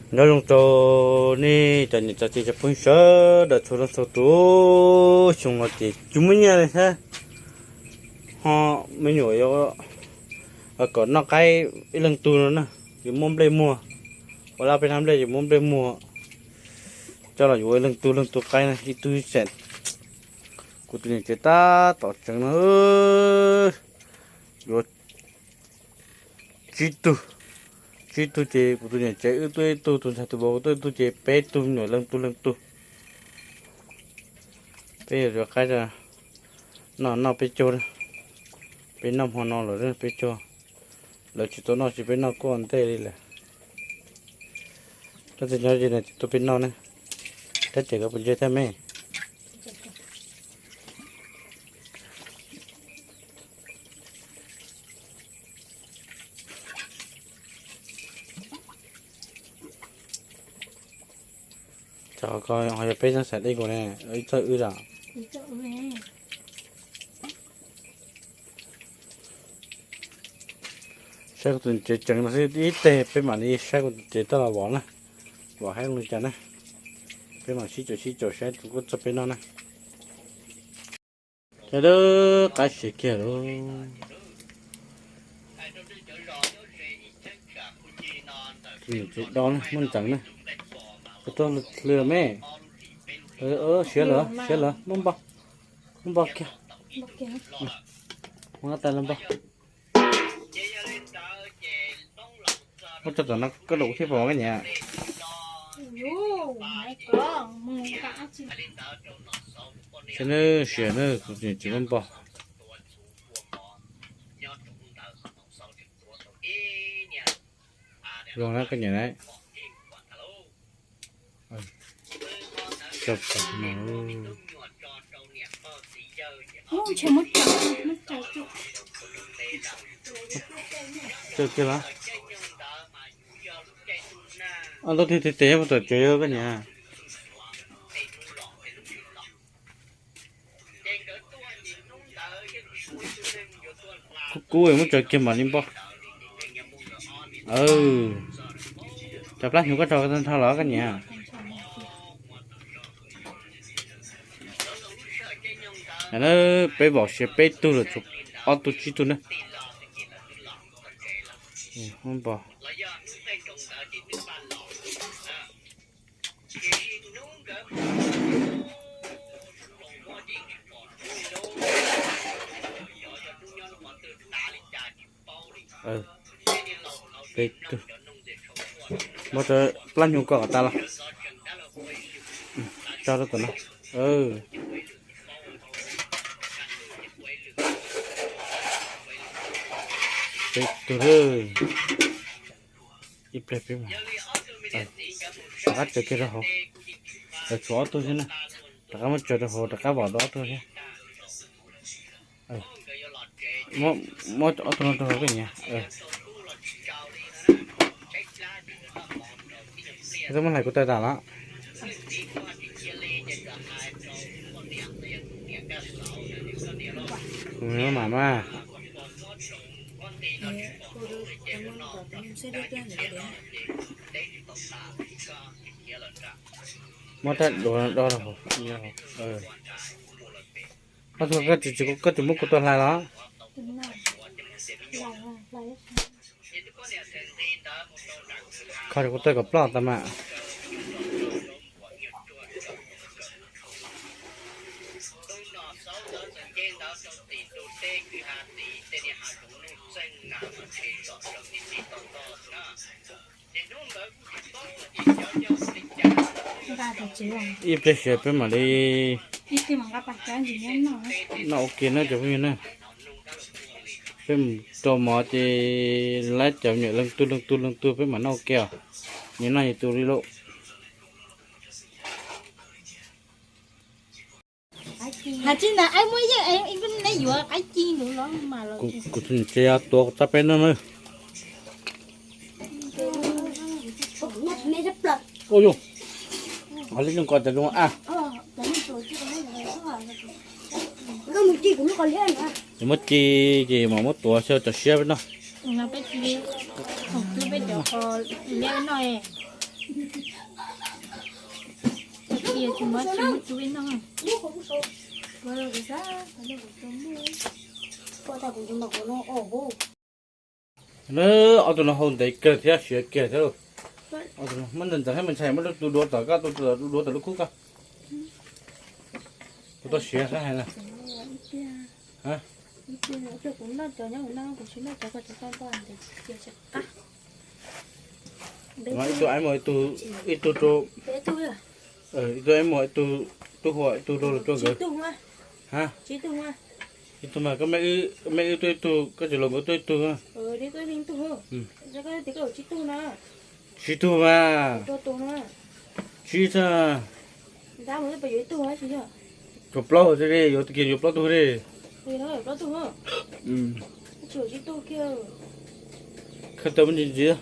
Nyob zoo rau nej cov niam cov txiv cov phooj ywg sawv daws txhua leej txhua tus, xyoo no ces tsis muaj nyiaj li thiab, ho me nyuam yuav kom noj qaib ib leeg tug no na, yuav muab nplej muag, ua laj peb hnab nplej yuav muab nplej muag coj los yuav ib leeg tug leej tug qaib na ib tug ib xees. Kuv tus niam tsev tab tom tseev no yuav tsib tug, tsib tug ces kuv tus niam tsev wb tuaj ib tug, tus ntxhais tus vauv tuaj ib tug ces peb tug me nyuam leej tug leej tug. Peb yuav qaib noj noj peb caug, peb noj hmo no los peb caug, lawv tsis tau noj ces peb noj kuj ua ntej li lawm. Koj tsis nyob ze no ces tuaj peb noj ne, thiab ces koj puas ntsej thiab me. Cov ko ho yog peb xeeb xaim dej nkaus ne, ib txoj wb zam. Saib kuv tus tsev tseev no xwb ib teg peb mam li saib kuv tus tsev taj los vov na, vov haib li cas na. Peb mam sib caum sib caum saib tus kuj txog peb noj na. Cov dawb qab siav kiag lauj. Tsev do na muaj ntxeev na. Koj tuaj hlwb me. Siav lawm siav lawm, muab npo, muab npo kiag. Muab tas lawm npo. Muab tso tom no koj los kuv thiaj pom koj niam. Saib nawb, siav nawb, kuv niam tsis muab npo. Zoo na koj niam na. Tsaws kiag los. Ob tug tig tes tes mus tom tsev koj niam. Kub kub muab tsaws kiag mam li npo. Cov plab hnyuv koj tso nrho los koj niam. Peb vauv siav peb tug lawm tshuav ob tug tsib tug na. Npo. Peb tug. Muab cov plab hnyuv kom tas los. Tso rau tom no. Peb tug. Ib pliag peb mam rov qab tsaws kiag rau hauv. Lawv tshuav ob tug xwb na. Rov qab muab tsaws rau hauv, rov qab vom tau ob tug thiab. Muab ob tug no rau hauv koj niam. Koj muab hlais kuv taw tas los. Kuv mam mas. Muab rab duav do rau hauv. Ob tug koj tsis, koj tsis muab kuv tua hlais los? Kho rau kuv taw kom ploj tas mas. Ib pliag siav peb mam li noj ua ke na cov phooj ywg na. Peb mus rau mov ces laib cov me nyuam leej tug leej tug leej tug peb mam noj ua ke os. Nyias noj nyias tus li lauj. Hais tsis na, muab yeej neb yuav qaib ci los mas. Kuv tus niam tsev tuav txaj peb noj na. Ua yus, qhov li zoo ko tas zoo a. Ces muab ci ces mam muab tuav xyaw cov siab peb noj. Cia tsis muab tsis muab tsuv ib no. Ob tug no hau ntev kiag thiab siav kiag thiab lauj. Muab ntxeev ntxeev thiab mas ntshai muab lub tus duav tom koj, tus duav tom lub kub koj. Kuv tau siav sab hais na. Ib tug aib muag ib tug rau, ib tug aib muag ib tug, tub hua ib tug rau los rau nkawd. Ha, ib tug mas koj mej wb tuaj ib tug, koj tsis los nkawd tuaj ib tug. Tsib tug mas. Tsib tag. Yuav plaub tag li, yuav tag kis yuav plaub tug li. Khaws tau me ntsis ntsis.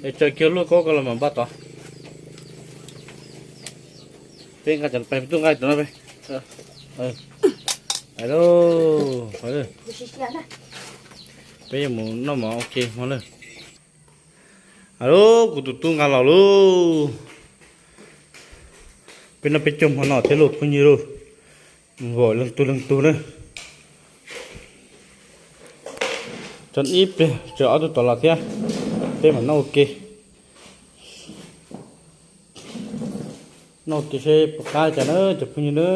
Es tsaws kiag luaj koob ko los mam npaj tod. Peb nqa cov pais tuaj nqa tus no peb. Peb yuav mus noj mov ua ke hmo lawm. Alo, kuv tus tub nqa los lauj. Peb noj peb caug hmo no thiab lauj phooj ywg lauj. Vom leej tug leej tug na. Tso ib pliag tso ob tug tom los thiab, peb mam noj ua ke. Noj ua ke seb puas qab cas na cov phooj ywg na.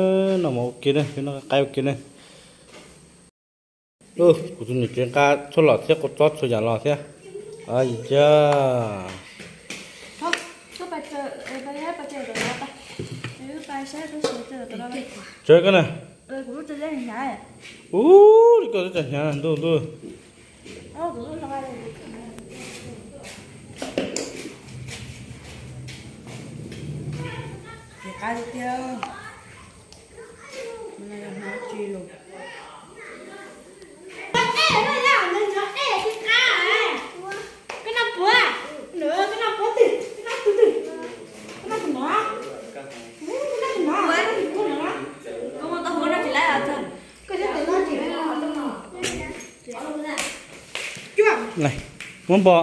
Noj mov ua ke na, peb noj qaib ua ke na. Kuv tus niam tsev nqa tshuaj los thiab, kua txob txhua yam los thiab. Yam cia. Tsaws koj na. Ub, li koj twb tsaws hnyav ntuj ntuj. Muab npo,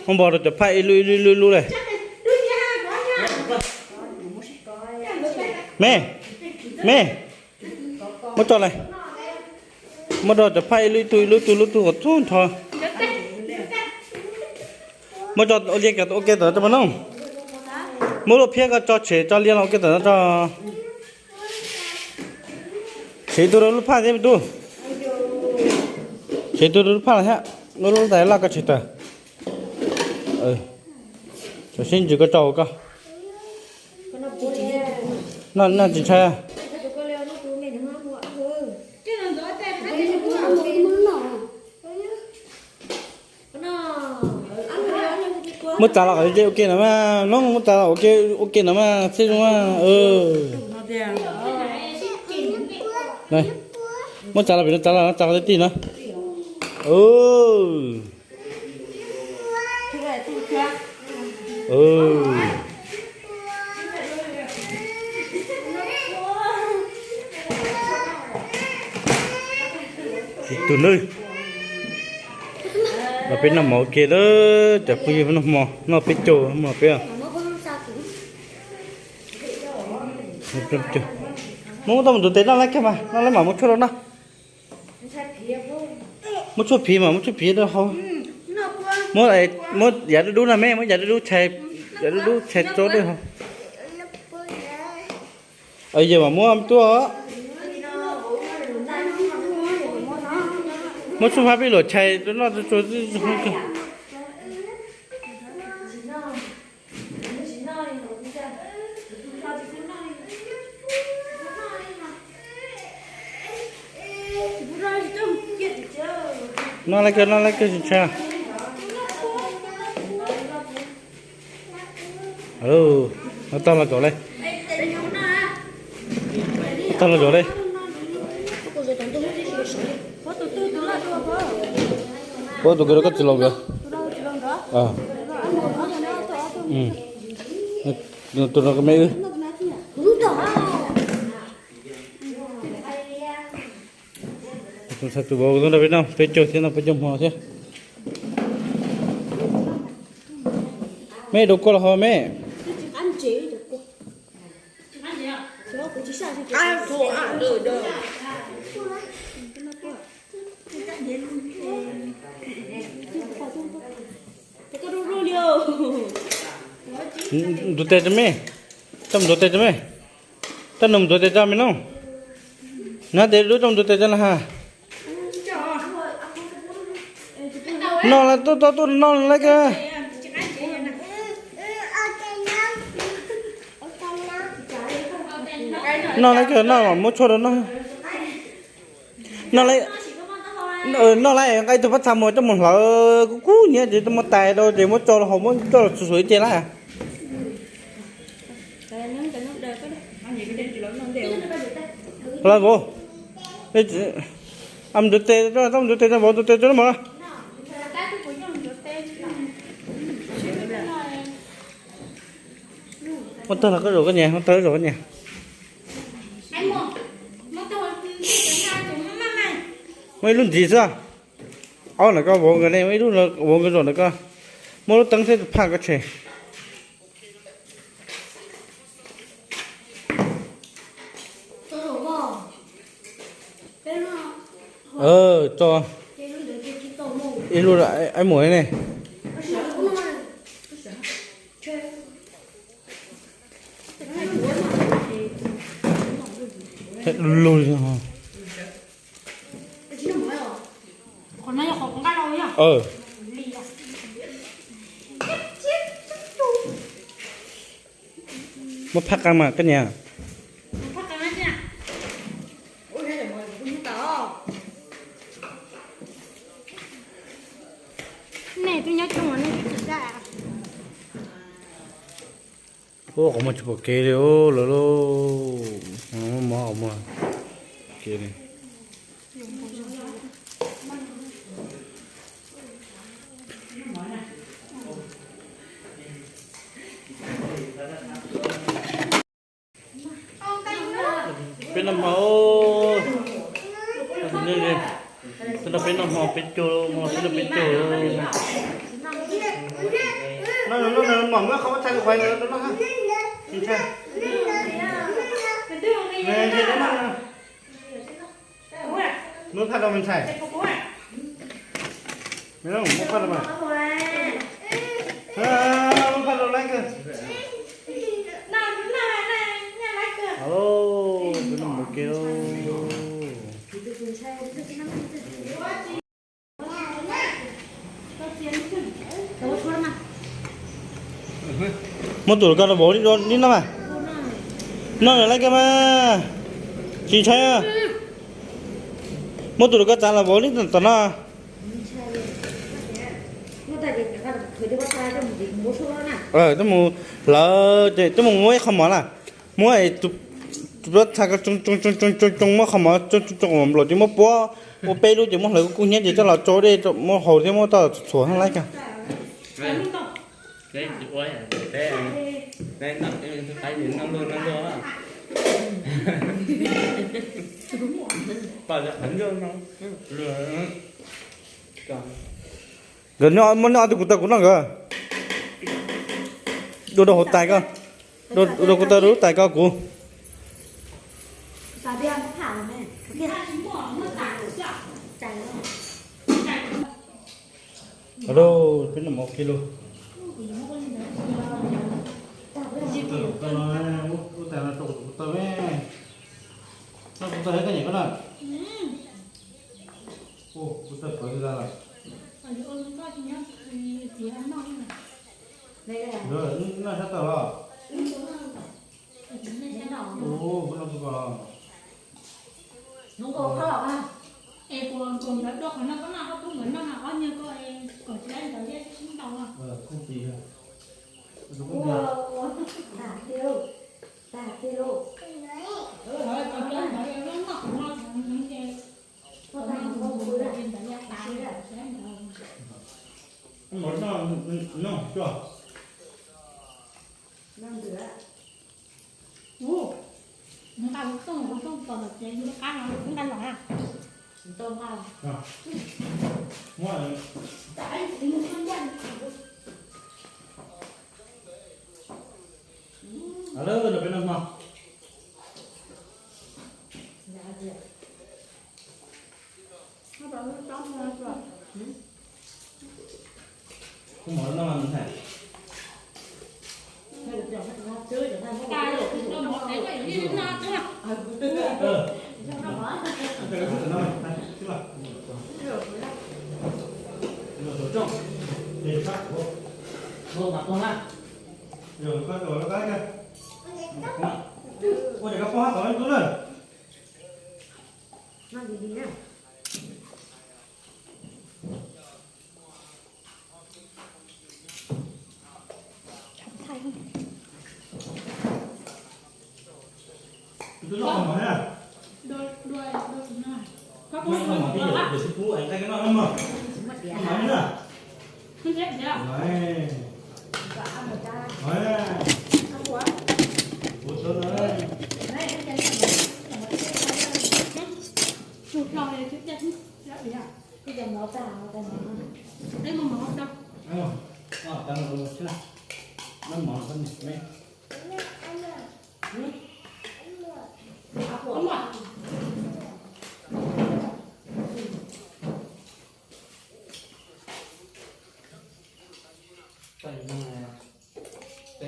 muab npo rau cov phaj ib lub ib lub ib lub ib lub lawm. Me, me, muab tso lawm. Muab rau cov phaj ib lub ib tug ib lub ib tug lub tug kom txhub nrho. Muab tso ua liaj ua ke tom no tso mas no. Muab lub phiab ko tso tshem tso liaj los ua ke tom no tso. Tshem tus rau lub phaj thiab me tub. Tshem tus rau lub phaj los thiab. Lub lub tais laj ko tshem tawm. Tam sim ntsis ko tso ua koj. Noj tsis ntshai. Muab txav los kom ze ua ke no mas, no muab txav los ua ke no mas thiaj zoo mas. Muab txav los pem no, txav los txav qhov tib tij no. Tus no, los peb noj mov ua ke lawm cov phooj ywg, noj hmo noj peb caug hmo peb. Muab tau mus ntuv tes noj lawm kawg mas, noj lawm mam muab tshuaj rau noj. Muab tshuaj phiv mas muab tshuaj phiv rau hauv. Muab, muab yav dub dub no me, muab yav dub dub tshais, yav dub dub tshais rau dej hauv. Yog mas muab tuaj. Muab tshuaj phab pij luam tshais rau noj tsuag tsuag. Noj lawm kawg, noj lawm kawg tsis ntshai. Tag los zaum li. Tag los zaum li. Ua tus kws rau koj txiv laus nkawd. Tus no me wb. Tus ntxhais tus vauv nrog peb noj peb caug thiab, noj peb caug hmo thiab. Me dua kua los ho me. Ntuav tes rau me. Tau mus ntuav tes rau me. Tau mus ntuav tes rau me no. Nab tes dub tau mus ntuav tes rau na ha. No lawm, tuaj, tuaj, tuaj no lawm kawg. No lawm kawg, no muab tshuaj rau no. No lawm, no lawm, nqa ib tug phab txha mus coj mus hlawv kub kub nyiab ces coj mus tais rau ces muab tso rau hauv muab coj los txhuam txhuam ib ce lawm. Lawm vauv, mus ntuav tes, mus ntuav tes, vauv ntuav tes rau na mas. Muab tag los koj zaum koj niam, muab tag zaum koj niam. Muaj ib lub ntxiv xwb. Ob ntawm koj vauv nkawd ne, muaj ib lub vauv nkawd zaum ntawm koj. Muab lub teeb thiab phaj koj tshem. Tso ib lub, aib muam ne. Lug lug li. Muab phaj qee mas koj niam. Ua qhov muag tsis pom kev li lawm lauj. Mov qhov muag kev li. Peb noj hmo, peb noj hmo peb caug, peb noj peb caug. Mam muab qhov txhais kuv qhuav ntawd rau noj. Muab phaj rau me ntxhais. Muab phaj rau mas. Muab phaj rau laib kawg. Peb noj mus kev lauj. Muab tus rau koj los vauv li noj mas. Noj laib kawg mas. Tsis ntshai. Muab tus rau koj txav los vauv li tom no. Twb mus hlawv ces twb mus muab ib qho mov na, muab tus pob txha ko tsoo tsoo tsoo tsoo tsoo, muab qho mov tsoo tsoo tsoo nplaum ces muab puab ua peb lub ces muab hlawv kub kub hnyiab ces coj los tsau dej muab haus thiab muab txhua txhua laib kawg. Nkawd muab noj ob tug kuv taw kuv noj nkawd. Dua rau hauv tais ko, dua rau kuv taw rau lub tais ko kuv. Peb noj mov kiag lauj. Ua tais no rau kuv taw me. Noj kuv taw thiab koj niam koj na. Kuv taw pawv li lawm. Noj sab tawm los. Ua, kuv noj kuv ko los. Es kuv nkaus ntawd dua qhov no koj noj, koj pub nkawd noj no ob nyuag ko, kom tsis laib ntawd thiab sib ntaus no. Kuj tsis, kuj tsis. Tag kiag lauj. Tag kiag lauj. Noj qhov no, noj, noj, noj. Ua, nqa kuv tooj, kuv tooj tom tom tsev, nqa los, nqa los na. Muab. Koj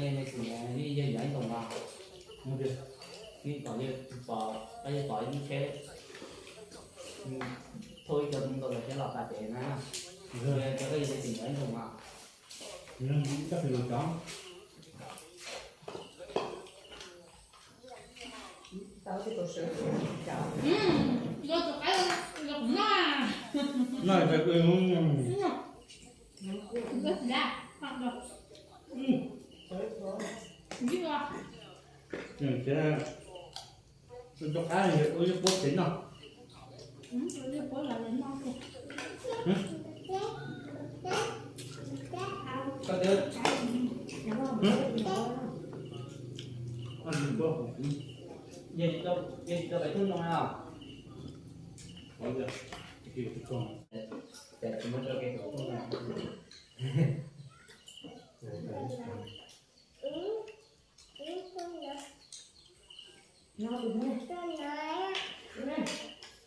yog me txiv yog yog ib ntus mas, ib pom, yog pom ib lub tsheb, thauj ib co ntoo los thiab los pas pem na, yog koj yog me txiv yog ib ntus mas. Rau qab ua ib puab tsev noj. Yog tsis tau peb tug no os.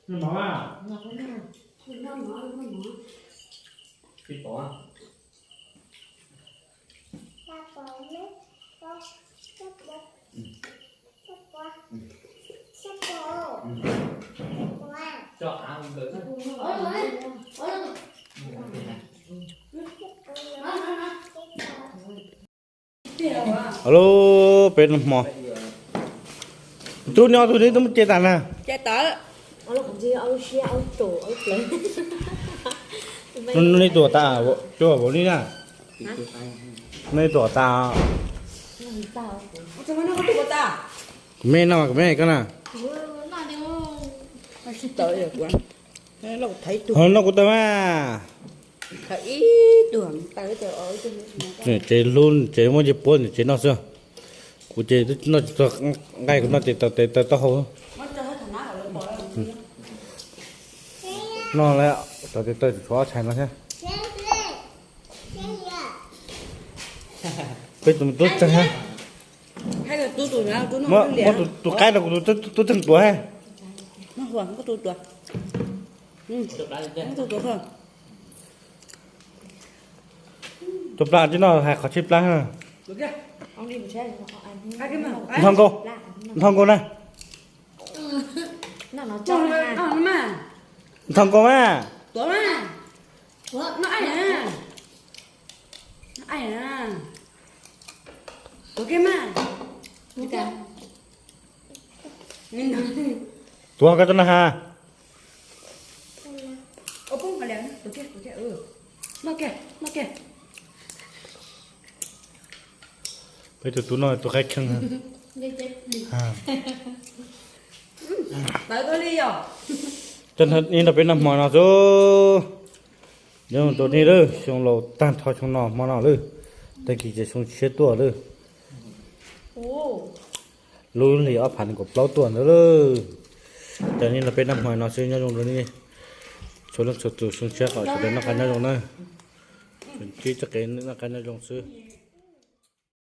Noj mov a? Pib pom. Alo, peb noj hmo. Tub nyob tug neb twb muab ce tas na. Nej tuam tas, cuaj vauv li na. Nej tuam tas. Kuv me noj, kuv me koj na. Noj kuv tawg mas. Tsev hlub tsev muaj ncej puab tsev noj xwb. Kuv ces noj tsis tau nqaij, kuv noj ces tau tes taw taub hau. Noj lawm, tau tes taw tshuav ob tshais no thiab. Peb tus me tub tseeg thiab. Muab tus qaib rau kuv tus tub tseeg tuav thiab. Tus plas tsis noj, hais qhov tsib plas. Nthos nkaus na. Nthos nkaus mas. Tuav koj tub na has. Peb tus tub noj tus qaib kheej. Coj nej nrog peb noj hmo no xwb. Nyob zoo rau nej lawm, xyoo laus tag nrho xyoo no hmo no lawm, tag kis ces xyoo tshiab tuaj lawm. Lub hlis ob phav nees nkaum plaub tuaj ntawd lawm. Coj nej nrog peb noj hmo no xwb, nyob zoo rau nej txhua leej txhua tus, xyoo tshiab kom sawv daws noj qab nyob zoo na. Tseem ceeb txoj kev noj qab nyob zoo xwb.